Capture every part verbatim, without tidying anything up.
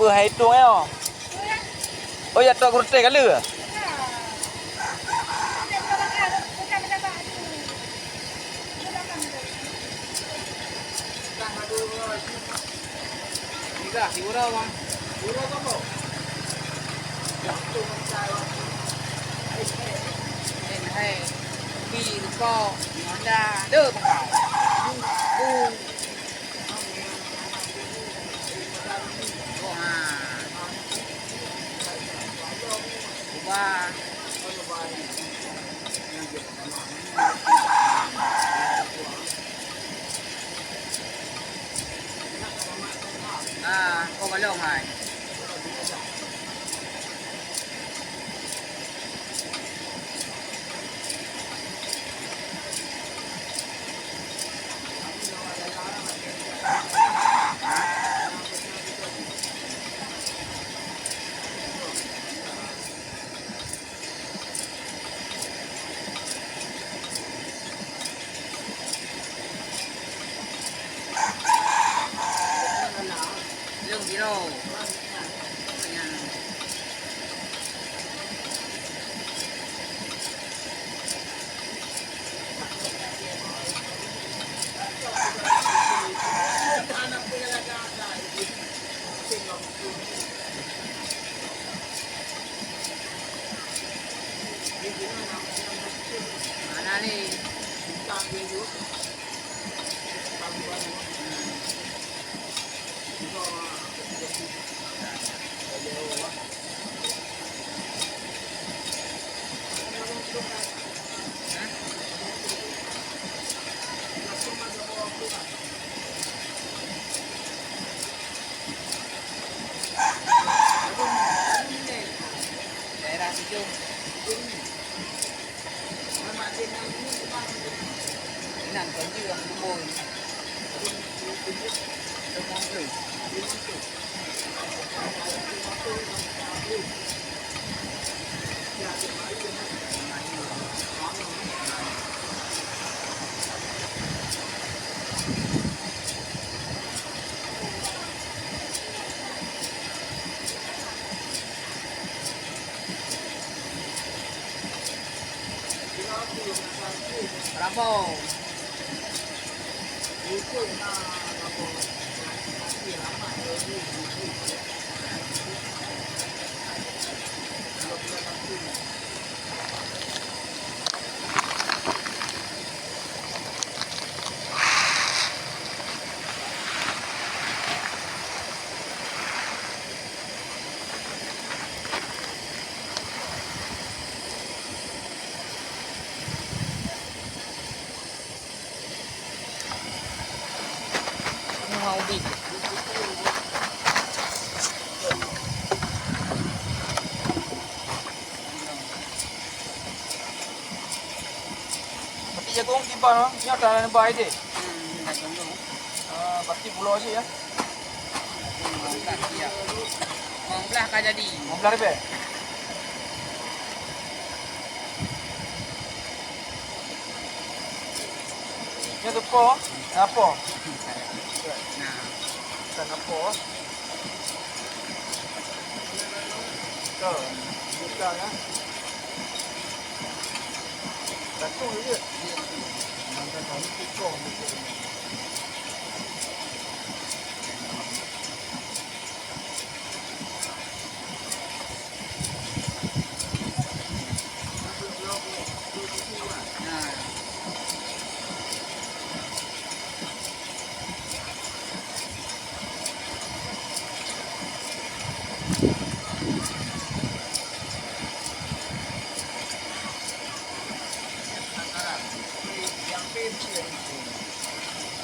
Hai itong nyoe. Oh ya, tok guruteh kali. Ah, kau balong hai. Lông biro. Mana ni? Daerah Sijong. Inan kon jeuem kumpul. Limong ploh. Rabong. Pati jagong tiba, nyoe dah bai deh. Hmm, jagong tu. Ah, pasti pulo aja ya. Lima belas, iya. Lima belas ka jadi. Lima belas ribu. Nyoe tu po, apa? Nah. Bukan apa. Tuh, buka ya. Satu je. Sedangkan kami tikung.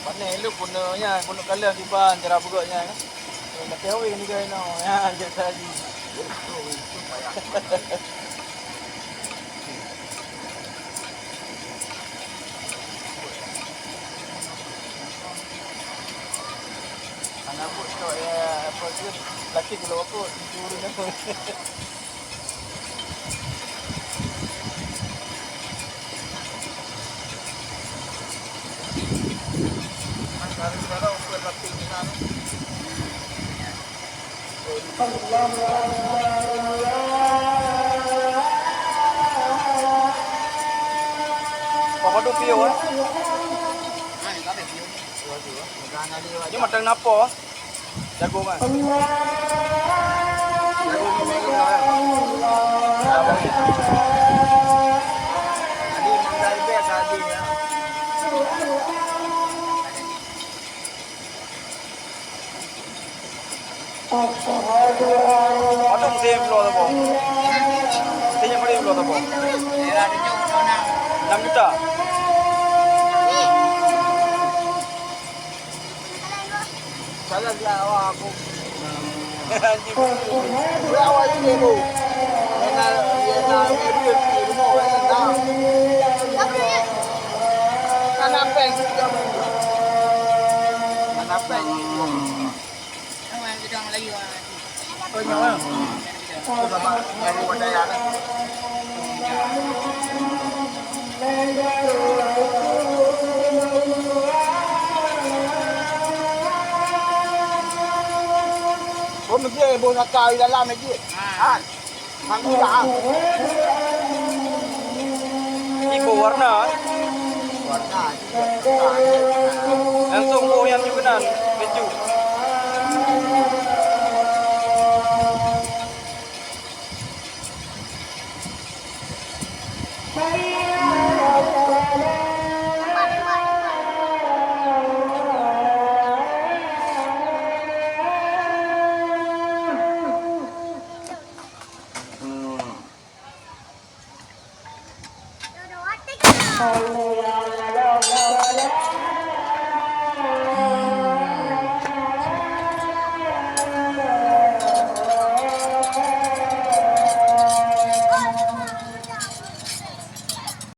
Pane lu guna nya, guna kala kiban cara beugok nya. Lakèe awé ni gai no, ya, je tadi. Anak bos tu ya, apa tu? Laki kalau apa? Turun apa? Apa tu piu, eh? Ni matang napa? Jagung, eh? Jagung ni, eh? Jadi, memang dari biasa dia, ya. Padum mesti bloe saboh? Mesti nyan padum bloe saboh? Enam juta? Salah dia awak aku. Anjing. Dia awak ini, Bu. Dia nak, dia nak, dia duit di rumah orang ni, dah. Kan apa yang sudah, Bu? Kan apa yang sudah? Oh, mesti boh saka di dalam lagi. Ha. Mangga. Ibu warna. Warna. Langsung boh yang juga nan, keju.